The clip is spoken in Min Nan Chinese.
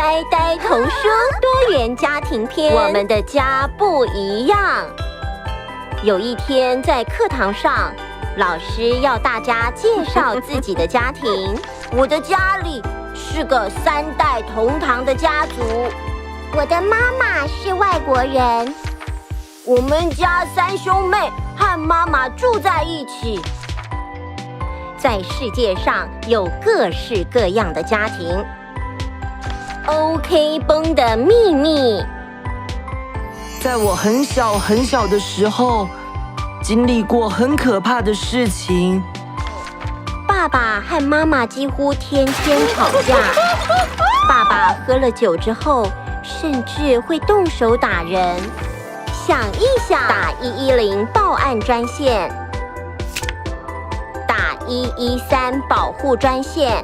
呆呆童书多元家庭篇，我们的家不一样。有一天在课堂上，老师要大家介绍自己的家庭。我的家里是个三代同堂的家族。我的妈妈是外国人。我们家三兄妹和妈妈住在一起。在世界上有各式各样的家庭。OK 绷的秘密。在我很小很小的时候，经历过很可怕的事情。爸爸和妈妈几乎天天吵架。爸爸喝了酒之后，甚至会动手打人。想一想，打110报案专线，打113保护专线。